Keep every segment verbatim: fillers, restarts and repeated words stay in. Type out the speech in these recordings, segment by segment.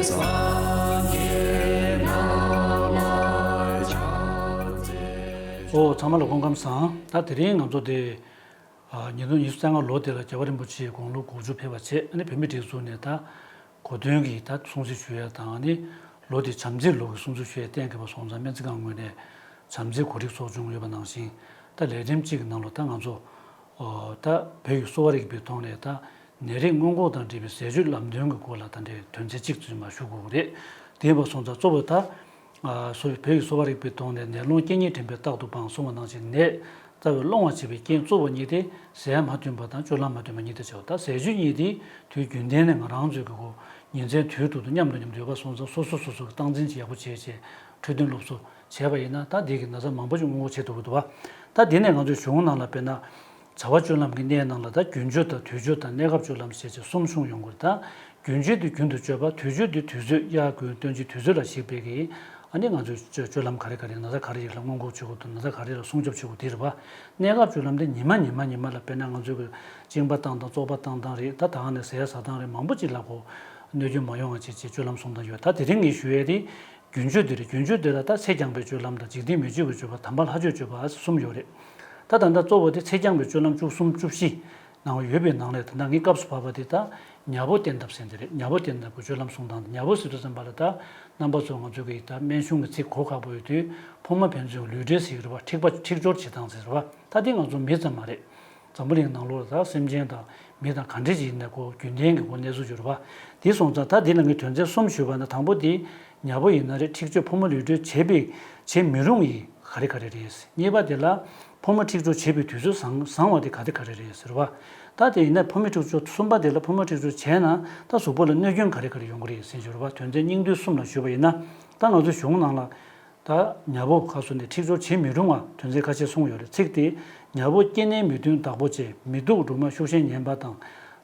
ཨོ་ཚང་མ་ལ་སྐུ་ཁམས་བཟང་། ད་དེ་རིང་ང་ཚོ་དེ་ཨ་ཉིས་སྟོང་ཉི་ཤུ་རྩ་ལྔ་ལོ་དེ་ལ་རྒྱལ་བ་རིན་པོ་ཆེའི་དགུང་ལོ་དགུ་བཅུ་ཕེབས་པ་བྱས། ཨ་ནི་བོད་མིའི་སྒྲིག་འཛུགས་ནས་ད་གོ་སྟོན་གྱི་ད་སྲུང་བརྩི་ཞུ་ཡ་དང་། ཨ་ནི་ལོ་དེ་བྱམས་བརྩེའི་ལོ་གི་སྲུང་བརྩི་ཞུ་ཡ་གཏན་འཁེལ་བ་སོང་ཙང་། སྨན་རྩིས་ཁང་ངོས་ནས་བྱམས་བརྩེའི་གོ་སྒྲིག་ཚོགས་ཆུང་ཡོད་པ་ནང་བཞིན། ད་ལས་རིམ་གཅིག་གི་ནང་ལ་ད་ང་ཚོ་ཨོ་ད་བོད་ཀྱི་གསོ་བ་རིག་པའི་ཐོག་ནས་ད་ནད་རིགས་སྔོན་འགོག་དང་འབྲེལ་བའི་ཟས་སྤྱོད་ལམ་སྟོན་གྱི་སྐོར་ལ་ད་འདྲའི་དོན་ཚན་གཅིག་ཙམ་མར་ཞུ་དགོས་ཀྱི་རེད། དེ་ཡིན་པ་སོང་ཙང་གཙོ་བོ་ད་ཨ་སོ་བོད་ཀྱི་གསོ་བ་རིག་པའི་ཐོག་ནས་ནད་སློང་རྐྱེན་ངན་དྲན་པས་རྟག་ཏུ་སྤང་གསུངས་པ་ནང་བཞིན། ནད་རྩ་བའི་སློང་བར་བྱེད་པའི་རྐྱེན་གཙོ་བོ་གཉིས་ཏེ། ཟས་མ་མཐུན་པ་དང་སྤྱོད་ལམ་མ་མཐུན་པ་གཉིས་ཏེ་བྱ་བ། ད་ཟས་སྤྱོད་གཉིས་ཏེ་དུས་རྒྱུན་ལྡན་ནས་ང་རང་ཚོའི་གི་གོ་ཉིན་མཚན་དུས་དྲུག་ཏུ་མཉམ་དུ་མཉམ་དུ་ཡོད་པ་སོང་ཙང་། སོ་སོ་སོ་སོ་གི་སྟངས་འཛིན་ཅིག་ཡག་པོ་བྱས་བྱས་འཕྲོད་བསྟེན་སློབ་གསོ་བྱས་པ་ཡིན་ན། ད་འདི་གི་ན་ཚ་མང་པོ་ཞིག་སྔོན་འགོག་བྱེད་ཐུབ་ཀྱི་འདུག་བ། ད་འདི་ནས་ང་ཚོའི་གཞུང་ནང་ལ་དཔེར་ན། བྱ་བ་སྤྱོད་ལམ་གྱི་གནས་ནང་ལ་ད་རྒྱུན་སྤྱོད་དང་དུས་སྤྱོད་དང་གནས་སྐབས་སྤྱོད་ལམ་ཞེས་བྱས་གསུམ་བྱུང་ཡོང་གི་རེད། ད་རྒྱུན་སྤྱོད་དེ་རྒྱུན་དུ་སྤྱོད་པ། དུས་སྤྱོད་དེ་དུས་ཚོད། དབྱར་དགུན་སྟོན་དཔྱིད་དུས་ཚོད་ལ་གཞིགས་པའི་གི་ཨ་ནི་ང་ཚོའི་སྤྱོད་སྤྱོད་ལམ་ག་རེ་ག་རེ། ན་ཚ་ག་རེ་ཞིག་ལ་སྔོན་འགོག་བྱེད་དགོས་འདུག་ན་ཚ་ག་རེ་ལ་སྲུང་སྐྱོབ་བྱེད་དགོས་འདི་རེད་བ། གནས་སྐབས་སྤྱོད་ལམ་དེ་ཉི་མ་ཉི་མ་ཉི་མ་ལ་དཔེར་ན་ང་ཚོའི་གི་གཅིན་པ་བཏང་སྟངས། བཙོག་པ་བཏང་སྟངས་རེད། ད་ད་ག་ནས་ཟས་ཟ་སྟངས་རེད། མང་པོ་ཅིག་ལ་གོ་གནོད་སྐྱོན་མ་ཡོང་བ་བྱེད་ཆེད་སྤྱོད་ལམ་གསུང་སྟངས་ཡོད། ད་དེ་རིང་ངས་ཞུ་ཡས་དེ་རྒྱུན་སྤྱོད་དེ་རེད། རྒྱུན་སྤྱོད་དེ་ལ་ད་ཚེ་རྐྱང་པའི་སྤྱོད་ལམ་དང་འཇིག་རྟེན་མི་སྤྱོད་པའི་སྤྱོད་པ། དམ་པ་ལྷ་སྤྱོད་སྤྱོད་པ་གསུམ་ཡོད་རེད། ད་ད་ལྟ་གཙོ་བོ་དེ་ཚེ་རྐྱང་པའི་སྤྱོད་ལམ་བཅུ་གསུམ་བཅུ་བཞི་ནང་ཡོད་པའི་ནང་ལས། ད་ལྟ་ངས་སྐབས་སུ་བབས་པ་དེ་ད་ཉ་པོ་བསྟེན་ཐབས་ཟེར་དེ་རེད། ཉ་པོ་བསྟེན་ཐབས་ཀྱི་སྤྱོད་ལམ་གསུང་སྟངས་དེ། ཉ་པོ་ཟེར་དུས་ཙམ་པ་ལ་ད་རྣམ་པ་ཚོ་ང་ཚོ་གི་ད་སྨན་གཞུང་གི་ཚིག་གོ་ཁག་པོ་ཡོད་དུས། ཕོ་མོ་ཕན་ཚུན་ལུས་འབྲེལ་ཟེར་གྱི་རེད་བ། འཁྲིག་པ། འཁྲིག་སྦྱོར་བྱེད་སྟངས་ཟེར་བ། ད་དེ་ང་ཚོ་མི་ཙམ་མ་རེད། འཛམ་བུ་གླིང་ནང་ལོགས་ལ་ད་སེམས་ཅན་དང་མི་དང་ག་འདྲ་ཞིག་ཡིན་ན་གོ་རྒྱུན་ལྡན་གྱི་གོ་གནས་ཚུལ་ཡོད་རེད་བ། དེ་སོང་ཙང་ད་འདི་ལ་ངས་དོན་ཚན་གསུམ་ཞུས་པ་ན། དང་པོ་དེ་ཉ་པོ་ཡིན་ན་རེད། འཁྲིག་སྤྱོད། ཕོ་མོ་ལུས་འབྲེལ་བྱེད་པའི་བྱེད་མི་རུང་ཡི་ག་རེ་ག་རེ་རེད། གཉིས་པ་དེ་ལ་ཕོ་མོ་འཁྲིག་སྦྱོར་བྱེད་པའི་དུས་ཚོད་བཟང་བཟང་བ་དེ་ག་དེ་ག་རེ་རེད་ཟེར་བ། ད་དེ་ཡིན་ན་ཕོ་མོ་འཁྲིག་སྦྱོར། གསུམ་པ་དེ་ལ་ཕོ་མོ་འཁྲིག་སྦྱོར་བྱས་ན་ད་གཟུགས་པོ་ལ་གནོད་སྐྱོན་ག་རེ་ག་རེ་ཡོང་གི་རེད་ཟེར་ཞུ་རེད་བ། དོན་ཚན་སྙིང་བསྡུས་གསུམ་ལ་ཞུས་པ་ཡིན་ན། ད་ང་ཚོའི་གཞུང་ནང་ལ། ད་ཉ་པོ་ཁ་སོ་ནས་འཁྲིག་སྦྱོར་བྱེད་མི་རུང་བ་དོན་ཚན་ཁ་ཤས་གསུངས་ཡོད་རེད། ཚིག་དེ། ཉ་པོ་སྐྱེ་གནས་མི་མཐུན་བདག་པོ་ཅན། མི་སྡུག་སྦྲུམ་མ་ཤུགས་ཞན་ངན་པ་དང་།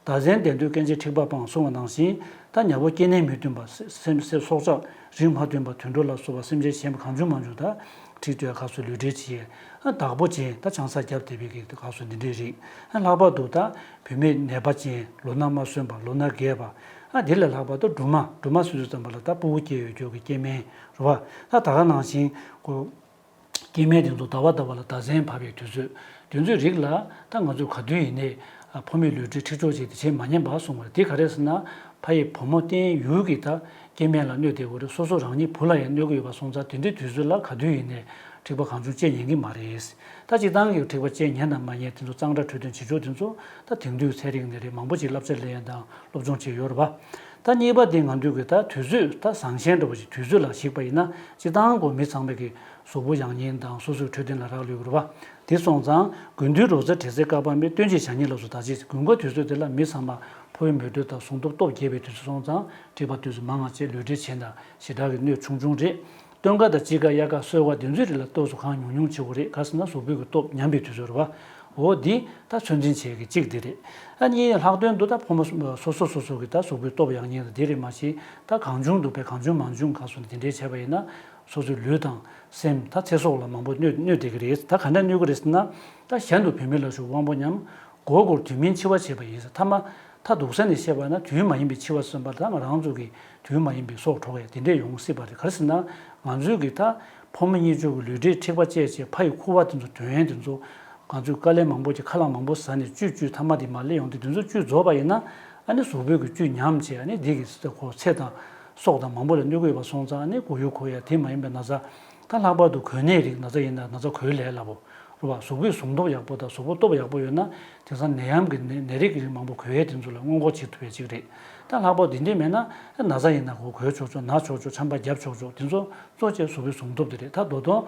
ཟླ་མཚན་ལྡན་དུས་སྐད་ཅིག་འཁྲིག་པ་སྤང་གསུངས་པ་ནང་བཞིན། ད་ཉ་པོ་སྐྱེ་གནས་མི་མཐུན་པ། སེམས་སེམས་སྲོག་ཆགས་རིགས་མ་མཐུན་པ། དུད་འགྲོ་ལ་སོགས་པ་སེམས་ཅན་གཞན་པ་གང་བྱུང་མང་བྱུང་ད་འཁྲིག་སྟེ་ཁ་སོ་ལུས་འབྲེལ་བྱེད་ཡས། ཨ་བདག་པོ་ཅན། ད་ཆང་ས་བརྒྱབ་བསྡད་པའི་གི་ཁ་སོ་འདི་འདྲའི་རིགས། ཨ་ལྷག་པར་དུ་ད་བུད་མེད་ནད་པ་ཅན། ལོ་ན་མ་སོན་པ། ལོ་ན་རྒས་པ། ཨ་དེ་ལས་ལྷག་པར་དུ་སྦྲུམ་མ། སྦྲུམ་མ་ཟེར་དུས་ཙམ་པ་ལ་ད་ཕྲུ་གུ་སྐྱེས་ཡོད་རྒྱུ་གི་སྐྱེ་དམན་རེད་བ། ད་ད་ག་ནང་བཞིན་གོ་སྐྱེ་དམན་དེ་ཚོ་ཟླ་བ་ཟླ་བ་ལ་ཟླ་མཚན་བབས་པའི་དུས་ཚོད་དེ་ཚོའི་རིགས་ལ་ད་ང་ཚོས་ག་དུས་ཡིན་ནའི་ཕོ་མོའི་ལུས་འབྲེལ་འཁྲིག་སྦྱོར་བྱས་ཏེ་བྱེད་མ་ཉན་པ་གསུངས་པ་རེད། དེ་ག་རེ་ཟེར་ན། ཕ་ཡི་བུ་མོ་བསྟེན་ཡུལ་གྱི་ད་སྐྱེ་དམན་ལ་གནོད་བསྡད་ཀྱི་ཡོད་རེད། སོ་སོ་རང་ཉིད་བུ་ལ་ཡང་གནོད་ཀྱི་ཡོད་པ་སོང་ཙང་། དེ་འདྲའི་དུས་ཚོད་ལ་ག་དུས་ཡིན་ནའི་འཁྲིག་པ་གང་བྱུང་སྐྱེ་ཉན་གྱི་མ་རེད། ད་སྤྱིར་བཏང་གི་འཁྲིག་པ་སྐྱེ་ཉན་དང་མ་ཉན་དེ་ཚོ་གཙང་སྦྲ་འཕྲོད་བསྟེན་བྱེད་ཕྱོགས་དེ་ཚོ་ད་དེང་དུས་ཚན་རིག་ནས་རེད། མང་པོ་ཅིག་བསླབ་བྱ་ལེན་ཡ་དང་སློབ་སྦྱོང་བྱས་ཡོད་རེད་པ། ད་གཉིས་པ་དེ་ང་ཚོས་གི་ད་དུས་ཚོད་ད་བཟང་ཞན་འདྲ་པོ་ཞིག་དུས་ཚོད་ལ་གཞིགས་པ་ཡིན་ན། སྤྱིར་བཏང་གོ་མི་ཚང་མས་གི་གཟུགས་པོ་ཡག་ཉེན་དང་སོ་སོའི་འཕྲོད་བསྟེན་ལ་རག་ལུས་ཀྱི་རེད་པ། དེ་སོང་ཙང་དགུན་དུས་རོ་ཙ་བྲེ་ཚེ་བསྐལ་པ་མེད། སྟོན་དཔྱིད་བྱ་ཉེས་ལ་སོགས་ད་ཅི། དགུན་ཁ་དུས་ཚོད་དེ་ལ་མི་ཚང་མ་ཕོ་མོའི་མོས་གཏོགས་དང་ཟུང་སྟོབས་སྟོབས་རྒྱས་པའི་དུས་ཚོད་སོང་ཙང་། འཁྲིག་པ་དུས་ཚོད་མང་བ་བྱས། ལུས་འབྲེལ་བྱས་ན་ཞེ་དྲག་གི་གནོད་ཆུང་ཆུང་རེད། སྟོན་ཁ་དང་དཔྱིད་ཁ་དབྱར་ཁ་སོས་ཁ་དེ་ཚོའི་རིགས་ལ་ཏོག་ཙམ་གང་ཉུང་ཉུང་བྱེད་དགོས་རེད། ག་རེ་ཟེར་ན་གཟུགས་པོའི་གི་སྟོབས་ཉམས་པའི་དུས་ཚོད་རེད་པ། འོ་འདི་ད་ཚོད་འཛིན་བྱེད་ཀྱི་གཅིག་འདི་རེད། ཨ་གཉིས་ལྷག་དོན་དུ་ད་ཕོ་མོ་སོ་སོ་སོ་སོ་གི་ད་གཟུགས་པོའི་སྟོབས་ཡག་ཉེན་དང་འདི་རེད་མ་གཞི། ད་གང་བྱུང་འདུག་པས་གང་བྱུང་མང་བྱུང་ག་སོ་འདི་འདྲའི་བྱས་པ་ཡིན་ན། སོ་སོའི་ལུས་དང་སེམས། ད་ཚེ་སྲོག་ལ་མང་པོ་གནོད་གནོད་བསྡད་ཀྱི་རེད། ད་ག་འདྲ་གནོད་ཀྱི་རེད་ཟེར་ན། ད་གཞན་དུ་བུད་མེད་ལ་ཞུགས་དབང་པོ་ཉམས། མགོ་སྒུར་དུས་མིན་འཆི་བ་བྱེད་པ་ཡིན། ཐ་མ་ད་སྡུག་ས་ནས་བཤད་པ་ན་དུས་མ་ཡིན་པའི་འཆི་བ་ཟེར་བ་ད་ང་རང་ཚོ་གི་དུས་མ་ཡིན་པའི་སྲོག་འཕྲོག་ཡ་དེ་འདྲས་ཡོང་སྲིད་པ་རེད། ག་རེ་ཟེར་ན། ང་ཚོའི་གི་ད་ཕོ་མོ་གཉིས་ཆོས་ཀྱི་ལུས་འབྲེལ་འཁྲིག་པ་བཅས་བྱས། ཕ་ཡི་ཁུ་བ་དེ་ཚོ་དོན་ཡན་དེ་ཚོ་ང་ཚོས་དཀའ་ལས་མང་པོ་ཅིག་ཁ་ལག་མང་པོ་ཟ་ནས་བཅུད་བཅུད་ཐ་མ་དེ་མར་སླེབས་ཡོང་དུས། དེ་ཚོ་བཅུད་རྫོགས་པ་ཡིན་ན། ཨ་ནི་གཟུགས་པོའི་གི་བཅུད་ཉམས་བྱས། ཨ་ནི་འདི་གི་ཚེ་དང་སྲོག་དང་མང་པོ་ལ་གནོད་ཀྱི་ཡོད་པ་སོང་ཙང་། ཨ་ནི་མགོ་ཡུ་འཁོར་ཡ་དེ་མ་ཡིན་པའི་ན་ཚ། ད་ལྷག་པར་དུ་གོས་ནད་རིགས་ན་ཚ་ཡིན་ན་ན་ཚ་གོས་ལས་སླ་པོ་རེད་བ། གཟུགས་པོའི་ཟུངས་སྟོབས་ཡག་པོ་དང་གཟུགས་པོ་སྟོབས་ཡག་པོ་ཡོད་ན། དེང་སང་ནད་ཡམས་ཀྱི་ནད་ནད་རིགས་ཀྱི་རིགས་མང་པོ་གོས་ཡས་དེ་ཚོ་ལ་སྔོན་འགོག་བྱེད་ཐུབ་པའི་གཅིག་རེད། ད་ལྷག་པར་དུ་དེ་འདྲས་མེད་ན་ན་ཚ་ཡིན་ན་གོས་གོས་ཆོག་ཆོག་ན་ཆོག་ཆོག་ཆམ་པ་བརྒྱབ་ཆོག་ཆོག་དེ་ཚོ་གཙོ་ཆེ་གཟུགས་པོའི་ཟུངས་སྟོབས་དེ་རེད། ད་མདོར་དོན་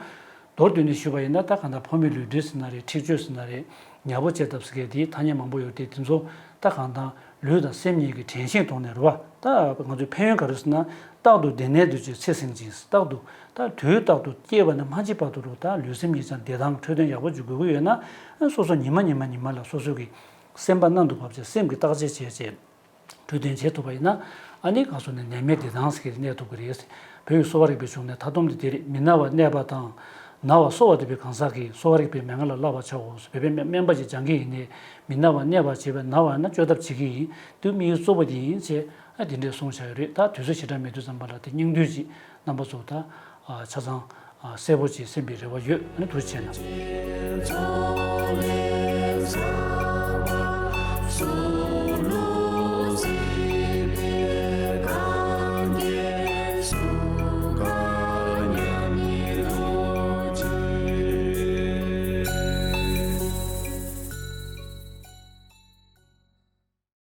མདོར་བསྡུས་ནས་ཞུས་པ་ཡིན་ན། ད་གང་ལྟར་ཕོ་མོའི་ལུས་འབྲེལ་ཟེར་ན་རེད། འཁྲིག་སྤྱོད་ཟེར་ན་རེད། ཉ་པོ་བཅས་ལྟ་བུ་ཟེར་མཁན་དེའི་ཐ་སྙད་མང་པོ་ཡོད་དེ། དེ་ཚོ་ད་གང་ལྟར་ལུས་དང་སེམས་གཉིས་ཀྱི་དྲན་ཤེས་ཐོག་ནས་རེད་བ། ད་ང་ཚོའི་ཕན་ཡོན་ག་རེ་ཟེར་ན། རྟག་ཏུ་བདེ་གནས་འདོད་ཅིང་ཚེ་བསྲིང་ཅིང་། རྟག་ཏུ་ད་དུས་རྟག་ཏུ་སྐྱེས་པ་ནས་མ་འཆི་བར་དུ་རུ་ད་ལུས་སེམས་གཉིས་ཆར་བདེ་ཐང་འཕྲོད་བསྟེན་ཡག་པོ་ཅིག་དགོས་ཀྱི་ཡོད་ན། སོ་སོ་ཉི་མ་ཉི་མ་ཉི་མ་ལ་སོ་སོ་གི་སེམས་པ་གནམ་དུ་བབས་བྱས། སེམས་ཀྱི་བརྟག་དཔྱད་བྱས་བྱས། འཕྲོད་བསྟེན་བྱེད་ཐུབ་པ་ཡིན་ན། ཨ་ནི་ག་སོ་ནས་ནད་མེད་བདེ་ཐང་ཟེར་གྱི་གནས་ཐུབ་ཀྱི་རེད། བོད་ཀྱི་གསོ་བ་རིག་པའི་གཞུང་ནས་མཐའ་སྡོམ་དེ་དེ་རེད། མི་ན་བར་གནས་པ་དང་ ན་བ་གསོ་བ་དེ་བས་གང་ཟག་གིས་གསོ་བ་རིག་པའི་མན་ངག་ལ་བསླབ་པར་བྱའོ། བོད་པའི་སྨན་པ་ཞིག་སྦྱང་གི་ཡིན་ནའི་མི་ན་བར་གནས་པར་བྱེད་པའི་ན་བ་ན་བཅོས་ཐབས་བྱེད་ཀྱི་ཡིན། དུས་དམིགས་ཡུལ་གཙོ་བོ་དེ་ཡིན་ཅེས་ཨ་དེ་འདྲས་གསུངས་བཞག་ཡོད་རེད། ད་དུས་ཚོད་ཞེ་དྲག་མེད་དུས་ཙམ་པ་ལ་དེ་སྙིང་བསྡུས་ཅིག་རྣམ་པ་ཚོ་ད་ཆ་ཚང་གསལ་པོ་ཅིག་གསན་པའི་རེ་བ་ཡོད། ཨ་ནི་ཐུགས་རྗེ་ཆེ་གནང་།